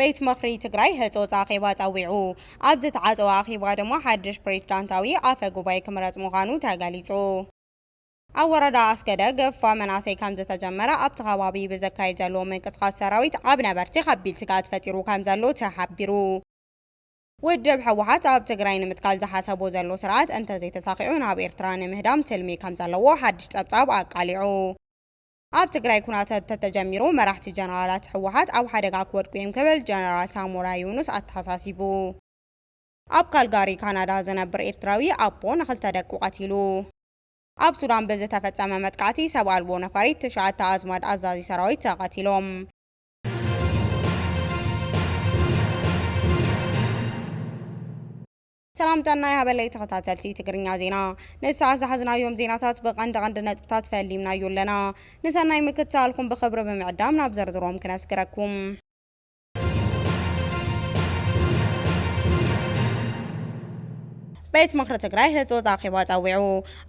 ቤት ምኽሪ ትግራይ ህጹጽ ኣኼባ ጸዊዑ። ኣብ ዝተዓጸወ ኣኼባ ድማ ሓድሽ ፕሬዝዳንታዊ ኣፈ ጉባኤ ክምረጽ ምዃኑ ተገሊጹ። ኣብ ወረዳ ኣስገደ ገፋ መናእሰይ ከም ዝተጀመረ ኣብቲ ከባቢ ብዘካየድ ዘሎ ምንቅስቓስ ሰራዊት ኣብ ነበርቲ ከቢድ ስግኣት ፈጢሩ ከም ዘሎ ተሓቢሩ። ውድብ ህወሓት ኣብ ትግራይ ንምትካል ዝሓሰቦ ዘሎ ስርዓት እንተዘይተሳኺዑ ናብ ኤርትራ ንምህዳም ትልሚ ከም ዘለዎ ሓድሽ ጸብጻብ ኣቃሊዑ። ኣብ ትግራይ ኩናት ተተጀሚሩ መራሕቲ ጀነራላት ህወሓት ኣብ ሓደጋ ክወድቁ እዮም ክብል ጀነራል ሳሞራ ዩኑስ ኣተሓሳሲቡ። ኣብ ካልጋሪ ካናዳ ዝነብር ኤርትራዊ ኣቦ ንኽልተ ደቁ ቀቲሉ። ኣብ ሱዳን ብዝተፈጸመ መጥቃዕቲ ሰብ ኣልቦ ነፋሪት ትሽዓተ ኣዝማድ ኣዛዚ ሰራዊት ተቐቲሎም። ሰላም ጥዕና ይሃበለይ ተኸታተልቲ ትግርኛ ዜና። ንሰዓት ዝሓዝናዮም ዜናታት ብቐንዲ ቀንዲ ነጥብታት ፈሊምናዮ ኣለና። ንሰናይ ምክትታልኩም ብኽብሪ ብምዕዳም ናብ ዝርዝሮም ክነስግረኩም። ቤት ምኽሪ ትግራይ ህጹጽ ኣኼባ ጸዊዑ።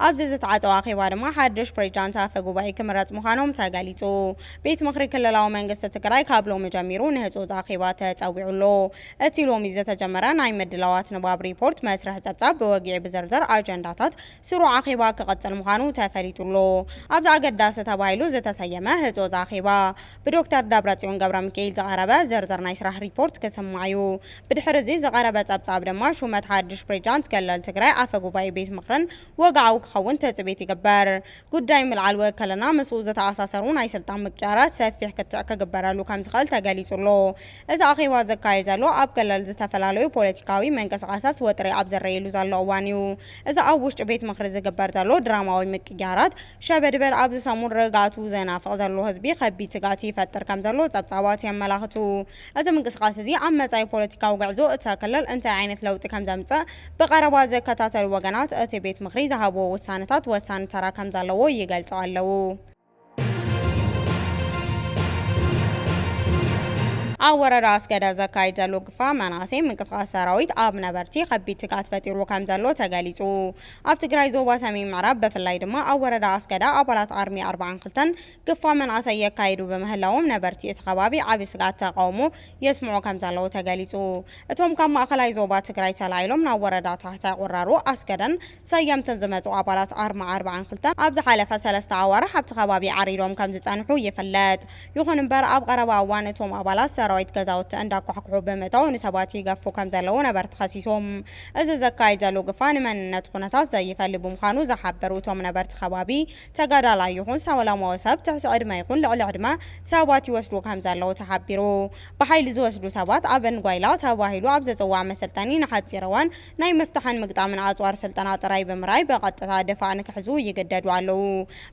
ኣብዚ ዝተዓጸወ ኣኼባ ድማ ሓድሽ ፕሬዝዳንት ኣፈ ጉባኤ ክምረጽ ምዃኖም ተገሊጹ። ቤት ምኽሪ ክልላዊ መንግስቲ ትግራይ ካብ ሎሚ ጀሚሩ ንህጹጽ ኣኼባ ተጸዊዑ ኣሎ። እቲ ሎሚ ዝተጀመረ ናይ ምድላዋት ንባብ ሪፖርት መስርሕ ጸብጻብ ብወግዒ ብዝርዝር ኣጀንዳታት ስሩዕ ኣኼባ ክቐጽል ምዃኑ ተፈሊጡ ኣሎ። ኣብዚ ኣገዳሲ ተባሂሉ ዝተሰየመ ህጹጽ ኣኼባ ብዶክተር ደብረጽዮን ገብረሚካኤል ዝቐረበ ዝርዝር ናይ ስራሕ ሪፖርት ክስማዕ እዩ። ብድሕሪ እዚ ዝቐረበ ጸብጻብ ድማ ሹመት ሓድሽ ፕሬዝዳንት ክልል ትግራይ ኣፈ ጉባኤ ቤት ምኽርን ወግዓዊ ክኸውን ትጽቢት ይግበር። ጉዳይ ምልዓል ወከልና ምስኡ ዝተኣሳሰሩ ናይ ስልጣን ምቅያራት ሰፊሕ ክትዕ ክግበረሉ ከም ዝኽእል ተገሊጹ ኣሎ። እዚ ኣኼባ ዝካየድ ዘሎ ኣብ ክልል ዝተፈላለዩ ፖለቲካዊ ምንቅስቓሳት ወጥሪ ኣብ ዝረኣየሉ ዘሎ እዋን እዩ። እዚ ኣብ ውሽጢ ቤት ምኽሪ ዝግበር ዘሎ ድራማዊ ምቅያራት ሸበድበድ ኣብዚ ሰሙን ርግኣቱ ዘናፍቕ ዘሎ ህዝቢ ከቢድ ስግኣት ይፈጥር ከም ዘሎ ጸብጻባት የመላኽቱ። እዚ ምንቅስቓስ እዚ ኣብ መጻኢ ፖለቲካዊ ጉዕዞ እታ ክልል እንታይ ዓይነት ለውጢ ከም ዘምጽእ ብቐረባ ዝከታተሉ ወገናት እቲ ቤት ምኽሪ ዝሃብዎ ውሳነታት ወሳኒ ተራ ከም ዘለዎ ይገልጹ ኣለዉ። ኣብ ወረዳ ኣስገደ ዘካይድ ዘሎ ግፋ መናእሰይ ምንቅስቓስ ሰራዊት ኣብ ነበርቲ ከቢድ ስግኣት ፈጢሩ ከም ዘሎ ተገሊጹ። ኣብ ትግራይ ዞባ ሰሜን ምዕራብ ብፍላይ ድማ ኣብ ወረዳ ኣስገደ ኣባላት ኣርሚ ኣርባዓን ክልተን ግፋ መናእሰይ የካይዱ ብምህላዎም ነበርቲ እቲ ከባቢ ዓቢ ስግኣት ተቃውሞ የስምዑ ከም ዘለዉ ተገሊጹ። እቶም ካብ ማእኸላይ ዞባ ትግራይ ተላዒሎም ናብ ወረዳ ታሕታይ ቁራሮ ኣስገደን ሰየምትን ዝመጹ ኣባላት ኣርማ ኣርባዓን ክልተን ኣብ ዝሓለፈ ሰለስተ ኣዋርሕ ኣብቲ ከባቢ ዓሪዶም ከም ዝጸንሑ ይፍለጥ። ይኹን እምበር ኣብ ቀረባ እዋን እቶም ኣባላት ሰራዊት ገዛውቲ እንዳኳሕኩሑ ብምእታው ንሰባት ይገፉ ከም ዘለዉ ነበርቲ ከሲሶም። እዚ ዘካይድ ዘሎ ግፋ ንመንነት ኩነታት ዘይፈሊ ብምዃኑ ዝሓበሩ እቶም ነበርቲ ከባቢ ተጋዳላይ ይኹን ሰላማዊ ሰብ ትሕቲ ዕድመ ይኹን ልዕሊ ዕድመ ሰባት ይወስዱ ከም ዘለዉ ተሓቢሩ። ብሓይሊ ዝወስዱ ሰባት ኣብ እንጓይላ ተባሂሉ ኣብ ዝጽዋዕ መሰልጠኒ ንሓጺር እዋን ናይ ምፍታሕን ምግጣምን ኣጽዋር ስልጠና ጥራይ ብምራይ ብቐጥታ ድፋዕ ንክሕዙ ይግደዱ ኣለዉ።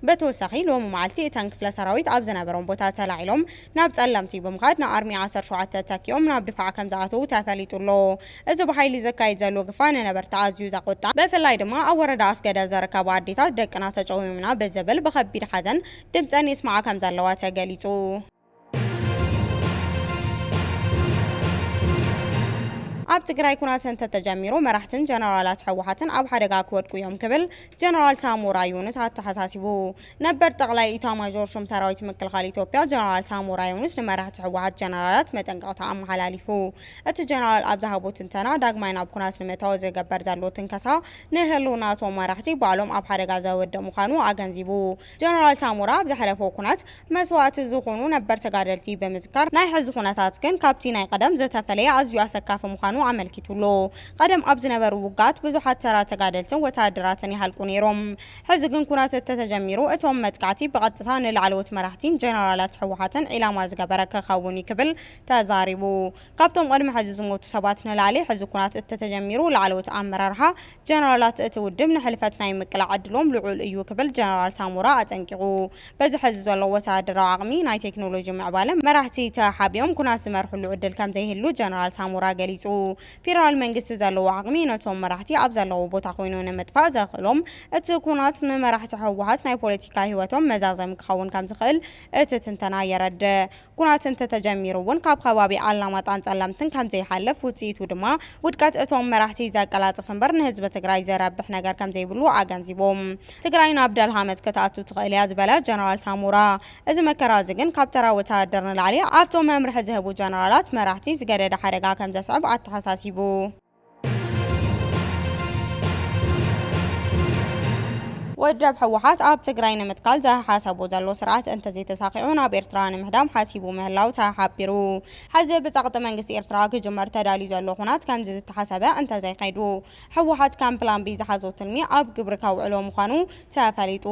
ብተወሳኺ ሎሚ መዓልቲ እተን ክፍለ ሰራዊት ኣብ ዝነበሮም ቦታ ተላዒሎም ናብ ጸለምቲ ብምኻድ ንኣርሚ ዓሰርተ ሸውዓተ ተኪኦም ናብ ድፋዕ ከም ዝኣተዉ ተፈሊጡ ኣሎ። እዚ ብሓይሊ ዘካይድ ዘሎ ግፋ ንነበርቲ ኣዝዩ ዘቆጣ፣ ብፍላይ ድማ ኣብ ወረዳ ኣስገደ ዝርከባ ኣዴታት ደቅና ተጨውዩምና ብዝብል ብኸቢድ ሓዘን ድምፀን ይስማዓ ከም ዘለዋ ተገሊፁ። ኣብ ትግራይ ኩናት እንተተጀሚሩ መራሕትን ጀነራላት ህወሓትን ኣብ ሓደጋ ክወድቁ እዮም ክብል ጀነራል ሳሞራ ዩኑስ ኣተሓሳሲቡ። ነበር ጠቕላይ ኢታማዦር ሹም ሰራዊት ምክልኻል ኢትዮጵያ ጀነራል ሳሞራ ዩኑስ ንመራሕቲ ህወሓት ጀነራላት መጠንቀቕታ ኣመሓላሊፉ። እቲ ጀነራል ኣብ ዝሃቦ ትንተና ዳግማይ ናብ ኩናት ንምእታው ዝግበር ዘሎ ትንከሳ ንህልውና እቶም መራሕቲ ባዕሎም ኣብ ሓደጋ ዘወድቕ ምዃኑ ኣገንዚቡ። ጀነራል ሳሞራ ኣብ ዝሓለፈ ኩናት መስዋእቲ ዝኾኑ ነበር ተጋደልቲ ብምዝካር፣ ናይ ሕዚ ኩነታት ግን ካብቲ ናይ ቀደም ዝተፈለየ ኣዝዩ ኣሰካፊ ምዃኑ ኣመልኪቱ ኣሎ። ቀደም ኣብ ዝነበሩ ውግኣት ብዙሓት ተራ ተጋደልትን ወተሃደራትን ይሃልቁ ነይሮም። ሕዚ ግን ኩናት እንተተጀሚሩ እቶም መጥቃዕቲ ብቐጥታ ንላዕለዎት መራሕቲን ጀነራላት ህወሓትን ዒላማ ዝገበረ ክኸውን እዩ ክብል ተዛሪቡ። ካብቶም ቅድሚ ሕዚ ዝሞቱ ሰባት ንላዕሊ ሕዚ ኩናት እንተተጀሚሩ ላዕለዎት ኣመራርሓ ጀነራላት እቲ ውድብ ንሕልፈት ናይ ምቅላዕ ዕድሎም ልዑል እዩ ክብል ጀነራል ሳሞራ ኣጠንቂቑ። በዚ ሕዚ ዘሎ ወተሃደራዊ ዓቕሚ፣ ናይ ቴክኖሎጂ ምዕባለ፣ መራሕቲ ተሓቢኦም ኩናት ዝመርሕሉ ዕድል ከም ዘይህሉ ጀነራል ሳሞራ ገሊጹ። ፌደራል መንግስቲ ዘለዎ ዓቕሚ ነቶም መራሕቲ ኣብ ዘለዎ ቦታ ኮይኑ ንምጥፋእ ዘኽእሎም፣ እቲ ኩናት ንመራሕቲ ህወሓት ናይ ፖለቲካ ህይወቶም መዛዘሚ ክኸውን ከም ዝኽእል እቲ ትንተና የረድእ። ኩናት እንተተጀሚሩ እውን ካብ ከባቢ ኣላማጣን ጸለምትን ከም ዘይሓልፍ፣ ውጽኢቱ ድማ ውድቀት እቶም መራሕቲ ዘቀላጥፍ እምበር ንህዝቢ ትግራይ ዘረብሕ ነገር ከም ዘይብሉ ኣገንዚቦም። ትግራይ ናብ ደልሃመት ክትኣቱ ትኽእል እያ ዝበለ ጀነራል ሳሞራ፣ እዚ መከራ እዚ ግን ካብ ተራ ወተሃደር ንላዕሊ ኣብቶም መምርሒ ዝህቡ ጀነራላት መራሕቲ ዝገደደ ሓደጋ ከም ዘስዕብ ኣተሓሳሲቡ። ወደብ ህወሓት ኣብ ትግራይ ንምትካል ዝሓሰቦ ዘሎ ስርዓት እንተዘይተሳኺዑ ናብ ኤርትራ ንምህዳም ሓሲቡ ምህላው ተሓቢሩ። ሕዚ ብጸቕጢ መንግስቲ ኤርትራ ክጅመር ተዳልዩ ዘሎ ኩናት ከምዚ ዝተሓሰበ እንተዘይከይዱ፣ ህወሓት ከም ፕላን ቢ ዝሓዞ ትልሚ ኣብ ግብሪ ከውዕሎ ምዃኑ ተፈሊጡ።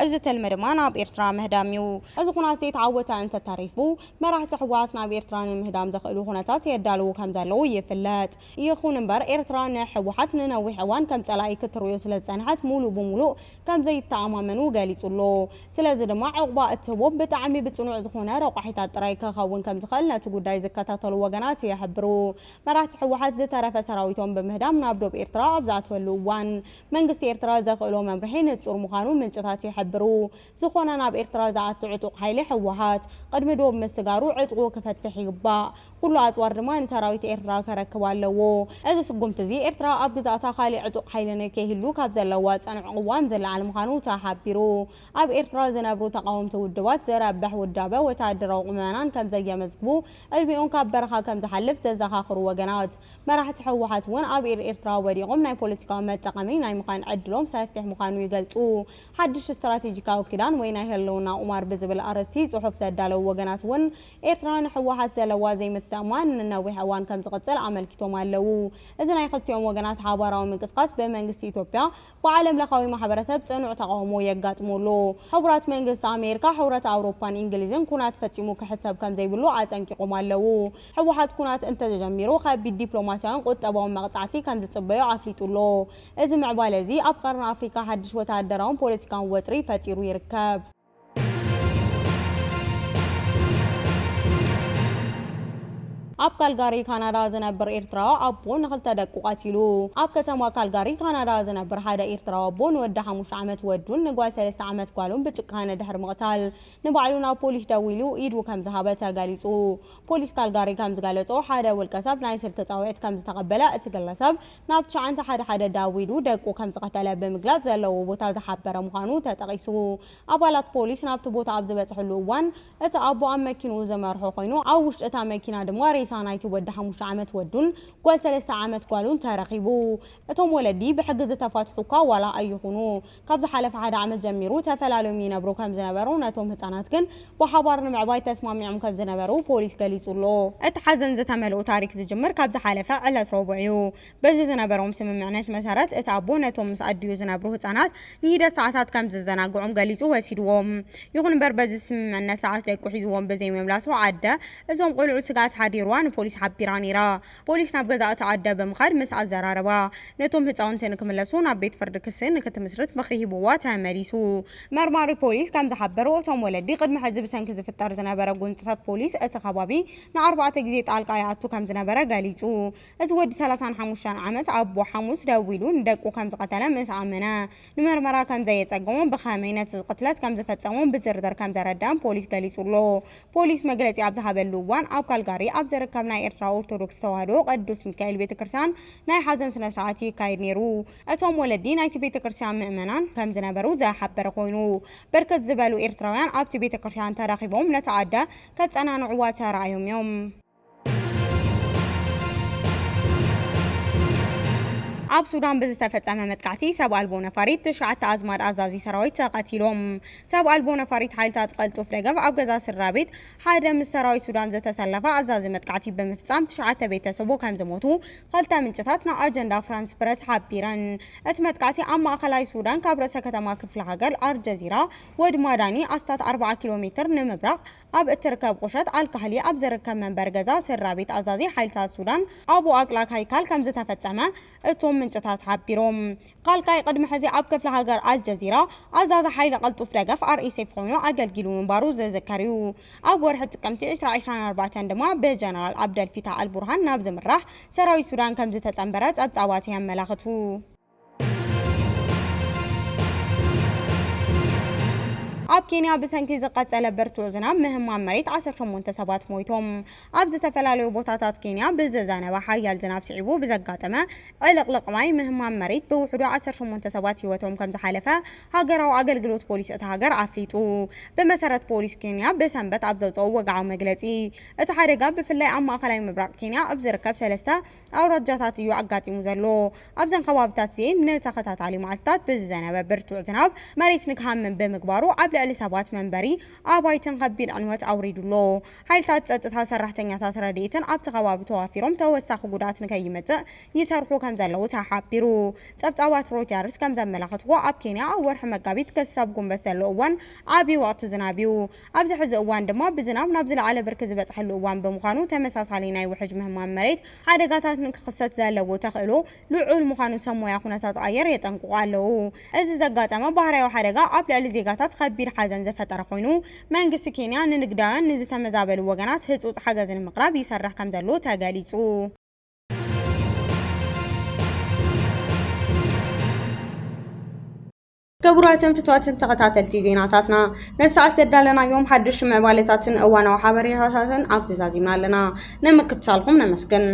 እዚ ትልሚ ድማ ናብ ኤርትራ ምህዳም እዩ። እዚ ኩናት ዘይተዓወተ እንተተሪፉ፣ መራሕቲ ህወሓት ናብ ኤርትራ ንምህዳም ዘኽእሉ ኩነታት የዳልዉ ከም ዘለዉ ይፍለጥ። ይኹን እምበር፣ ኤርትራ ንህወሓት ንነዊሕ እዋን ከም ጸላኢ ክትርእዮ ስለ ዝጸንሐት፣ ሙሉእ ብሙሉእ ከም ዘይተኣማመኑ ገሊጹ ኣሎ። ስለዚ ድማ፣ ዕቑባ እትህቦ ብጣዕሚ ብጽኑዕ ዝኾነ ረቋሒታት ጥራይ ክኸውን ከም ዝኽእል ነቲ ጉዳይ ዝከታተሉ ወገናት ይሕብሩ። መራሕቲ ህወሓት ዝተረፈ ሰራዊቶም ብምህዳም ናብ ዶብ ኤርትራ ኣብ ዝኣትወሉ እዋን፣ መንግስቲ ኤርትራ ዘኽእሎ መምርሒ ንጹር ምዃኑ ምንጭታት ይሕብሩ። ዝኾነ ናብ ኤርትራ ዝኣቱ ዕጡቕ ሓይሊ ህወሓት፣ ቅድሚ ዶብ ምስጋሩ ዕጥቁ ክፈትሕ ይግባእ። ኩሉ ኣጽዋር ድማ ንሰራዊት ኤርትራ ከረክብ ኣለዎ። እዚ ስጉምቲ እዚ፣ ኤርትራ ኣብ ግዛእታ ካሊእ ዕጡቕ ሓይሊ ንከይህሉ ካብ ዘለዋ ጽኑዕ ቅዋም ዝለዓል ምዃኑ ተሓቢሩ። ኣብ ኤርትራ ዝነብሩ ተቓወምቲ ውድባት ዘረብሕ ውዳበ ወተሃደራዊ ቁመናን ከም ዘየመዝግቡ፣ ዕድሚኦም ካብ በረኻ ከም ዝሓልፍ ዘዘኻኽሩ ወገናት፣ መራሕቲ ህወሓት እውን ኣብ ኤር-፣ ኤርትራ ወዲቖም ናይ ፖለቲካዊ መጠቐሚ ናይ ምዃን ዕድሎም ሰፊሕ ምዃኑ ይገልጹ። ሓድሽ ስትራቴጂካዊ ኪዳን ወይ ናይ ህልውና ቁማር ብዝብል ኣርእስቲ ጽሑፍ ዘዳለዉ ወገናት እውን፣ ኤርትራ ንህወሓት ዘለዋ ዘይምትእምማን ንነዊሕ እዋን ከም ዝቕጽል ኣመልኪቶም ኣለዉ። እዚ ናይ ክልቲኦም ወገናት ሓባራዊ ምንቅስቓስ ብመንግስቲ ኢትዮጵያ ብዓለም ለኻዊ ማሕበረሰብ ጽኑዕ ተቓውሞ የጋጥሞ ኣሎ። ሕቡራት መንግስቲ ኣሜሪካ፣ ሕብረት ኣውሮፓን እንግሊዝን ኩናት ፈጺሙ ክሕሰብ ከም ዘይብሉ ኣጸንቂቖም ኣለዉ። ህወሓት ኩናት እንተጀሚሩ፣ ከቢድ ዲፕሎማስያውን ቁጠባውን መቕጻዕቲ ከም ዝጽበዮ ኣፍሊጡ ኣሎ። እዚ ምዕባለ እዚ፣ ኣብ ቀርኒ ኣፍሪካ ሓድሽ ወተሃደራውን ፖለቲካውን ወጥሪ ፈጢሩ ይርከብ። ኣብ ካልጋሪ ካናዳ ዝነብር ኤርትራዊ ኣቦ ንኽልተ ደቁ ቀቲሉ። ኣብ ከተማ ካልጋሪ ካናዳ ዝነብር ሓደ ኤርትራዊ ኣቦ ንወዲ ሓሙሽተ ዓመት ወዱን ንጓል ሰለስተ ዓመት ጓሉን ብጭካነ ድሕሪ ምቕታል፣ ንባዕሉ ናብ ፖሊስ ደዊሉ ኢዱ ከም ዝሃበ ተገሊጹ። ፖሊስ ካልጋሪ ከም ዝገለጾ፣ ሓደ ውልቀ ሰብ ናይ ስልኪ ጻውዒት ከም ዝተቐበለ፣ እቲ ግለሰብ ናብ ትሽዓተ ሓደ ሓደ ደዊሉ ደቁ ከም ዝቐተለ ብምግላጽ፣ ዘለዎ ቦታ ዝሓበረ ምዃኑ ተጠቒሱ። ኣባላት ፖሊስ ናብቲ ቦታ ኣብ ዝበጽሕሉ እዋን፣ እቲ ኣቦ ኣብ መኪንኡ ዝመርሖ ኮይኑ፣ ኣብ ውሽጢ እታ መኪና ድማ ሬሳ ናይቲ ወዲ ሓሙሽተ ዓመት ወዱን ጓል ሰለስተ ዓመት ጓሉን ተረኺቡ። እቶም ወለዲ ብሕጊ ዝተፋትሑ እኳ ዋላ ኣይኹኑ፣ ካብ ዝሓለፈ ሓደ ዓመት ጀሚሩ ተፈላልዮም ይነብሩ ከም ዝነበሩ፣ ነቶም ህጻናት ግን ብሓባር ንምዕባይ ተስማሚዖም ከም ዝነበሩ ፖሊስ ገሊጹ ኣሎ። እቲ ሓዘን ዝተመልኦ ታሪክ ዝጅምር ካብ ዝሓለፈ ዕለት ረቡዕ እዩ። በዚ ዝነበሮም ስምምዕነት መሰረት፣ እቲ ኣቦ ነቶም ምስ ኣዲኡ ዝነብሩ ህጻናት ንሂደት ሰዓታት ከም ዝዘናግዖም ገሊጹ ወሲድዎም። ይኹን እምበር፣ በዚ ስምምዕነት ሰዓት ደቁ ሒዝዎም ብዘይምምላሱ፣ ኣደ እዞም ቆልዑ ስግኣት ሓዲርዋ ንፖሊስ ሓቢራ ነይራ። ፖሊስ ናብ ገዛ እታ ኣደ ብምኻድ ምስ ኣዘራረባ፣ ነቶም ህጻውንቲ ንክምለሱ ናብ ቤት ፍርዲ ክሲ ንክትምስርት ምኽሪ ሂብዋ ተመሊሱ። መርማሪ ፖሊስ ከም ዝሓበሮ፣ እቶም ወለዲ ቅድሚ ሕዚ ብሰንኪ ዝፍጠር ዝነበረ ጉንጽታት ፖሊስ እቲ ከባቢ ንኣርባዕተ ግዜ ጣልቃ ይኣቱ ከም ዝነበረ ገሊጹ። እዚ ወዲ ሰላሳን ሓሙሽተን ዓመት ኣቦ፣ ሓሙስ ደዊሉ ንደቁ ከም ዝቐተለ ምስ ኣመነ፣ ንመርመራ ከም ዘየጸገሞን ብኸመይ ነቲ ቅትለት ከም ዝፈጸሞን ብዝርዝር ከም ዘረድኣን ፖሊስ ገሊጹ ኣሎ። ፖሊስ መግለጺ ኣብ ዝሃበሉ እዋን፣ ኣብ ካልጋሪ ኣብ ዝርከብ ናይ ኤርትራ ኦርቶዶክስ ተዋህዶ ቅዱስ ሚካኤል ቤተክርስትያን ናይ ሓዘን ስነ ስርዓት ይካየድ ነይሩ። እቶም ወለዲ ናይቲ ቤተክርስትያን ምእመናን ከም ዝነበሩ ዝሓበረ ኮይኑ፣ ብርክት ዝበሉ ኤርትራውያን ኣብቲ ቤተክርስትያን ተረኺቦም ነታ ኣደ ከጸናንዕዋ ተራእዮም እዮም። ኣብ ሱዳን ብዝተፈጸመ መጥቃዕቲ ሰብ ኣልቦ ነፋሪት ትሽዓተ ኣዝማድ ኣዛዚ ሰራዊት ተቐቲሎም። ሰብ ኣልቦ ነፋሪት ሓይልታት ቅልጡፍ ደገፍ ኣብ ገዛ ስድራ ቤት ሓደ ምስ ሰራዊት ሱዳን ዝተሰለፈ ኣዛዚ መጥቃዕቲ ብምፍጻም ትሽዓተ ቤተሰቡ ከም ዝሞቱ ክልተ ምንጭታት ንኣጀንዳ ፍራንስ ፕረስ ሓቢረን። እቲ መጥቃዕቲ ኣብ ማእኸላይ ሱዳን ካብ ርእሰ ከተማ ክፍለ ሃገር ኣልጀዚራ ወዲ ማዳኒ ኣስታት ኣርብዓ ኪሎ ሜትር ንምብራቕ ኣብ እትርከብ ቁሸት ኣልካህሊ ኣብ ዝርከብ መንበሪ ገዛ ስድራ ቤት ኣዛዚ ሓይልታት ሱዳን ኣቡ ኣቅላ ካይካል ከም ዝተፈጸመ እቶም ምንጭታት ሓቢሮም። ካልካይ ቅድሚ ሕዚ ኣብ ክፍለ ሃገር ኣልጀዚራ ኣዛዚ ሓይሊ ቅልጡፍ ደገፍ ኣርኤስኤፍ ኮይኑ ኣገልጊሉ ምንባሩ ዝዝከር እዩ። ኣብ ወርሒ ጥቅምቲ ዕስራ ዕስራን ኣርባዕተን ድማ ብጀነራል ኣብደልፊታ ኣልቡርሃን ናብ ዝምራሕ ሰራዊት ሱዳን ከም ዝተጸንበረ ጸብጻባት የመላኽቱ። ኣብ ኬንያ ብሰንኪ ዝቐጸለ ብርቱዕ ዝናብ ምህማም መሬት ዓሰርተ ሸሞንተ ሰባት ሞይቶም። ኣብ ዝተፈላለዩ ቦታታት ኬንያ ብዝዘነበ ሓያል ዝናብ ስዒቡ ብዘጋጠመ ዕልቕልቕ ማይ ምህማም መሬት ብውሕዱ ዓሰርተ ሸሞንተ ሰባት ህይወቶም ከም ዝሓለፈ ሃገራዊ ኣገልግሎት ፖሊስ እታ ሃገር ኣፍሊጡ። ብመሰረት ፖሊስ ኬንያ ብሰንበት ኣብ ዘውፅኦ ወግዓዊ መግለፂ፣ እቲ ሓደጋ ብፍላይ ኣብ ማእኸላይ ምብራቕ ኬንያ ኣብ ዝርከብ ሰለስተ ኣውራጃታት እዩ ኣጋጢሙ ዘሎ። ኣብዘን ከባብታት እዚኤን ንተኸታታሊ መዓልትታት ብዝዘነበ ብርቱዕ ዝናብ መሬት ንክሃምም ብምግባሩ ኣብ ልዕሊ ሰባት መንበሪ ኣባይትን ከቢድ ዕንወት ኣውሪዱ ኣሎ። ሓይልታት ጸጥታ ሰራሕተኛታት ረድኤትን ኣብቲ ከባቢ ተዋፊሮም ተወሳኺ ጉድኣት ንከይመጽእ ይሰርሑ ከም ዘለዉ ተሓቢሩ። ጸብጻባት ሮይተርስ ከም ዘመላኽትዎ ኣብ ኬንያ ኣብ ወርሒ መጋቢት ክሳብ ጉንበት ዘሎ እዋን ዓቢ ወቕቲ ዝናብ እዩ። ኣብዚ ሕዚ እዋን ድማ ብዝናብ ናብ ዝለዓለ ብርኪ ዝበጽሐሉ እዋን ብምዃኑ ተመሳሳሊ ናይ ውሕጅ ምህማም መሬት ሓደጋታት ንክኽሰት ዘለዎ ተኽእሎ ልዑል ምዃኑ ሰብ ሞያ ኩነታት ኣየር የጠንቅቑ ኣለዉ። እዚ ዘጋጠመ ባህርያዊ ሓደጋ ኣብ ልዕሊ ዜጋታት ከቢድ ሓዘን ዝፈጠረ ኮይኑ፣ መንግስቲ ኬንያ ንንግዳውያን ንዝተመዛበሉ ወገናት ህጹጽ ሓገዝ ንምቕራብ ይሰርሕ ከም ዘሎ ተገሊጹ። ክቡራትን ፍትዋትን ተኸታተልቲ ዜናታትና፣ ነሰዓት ዘዳለናዮም ሓድሽ ምዕባለታትን እዋናዊ ሓበሬታታትን ኣብዚ ዛዚምና ኣለና። ንምክትታልኩም ነመስግን።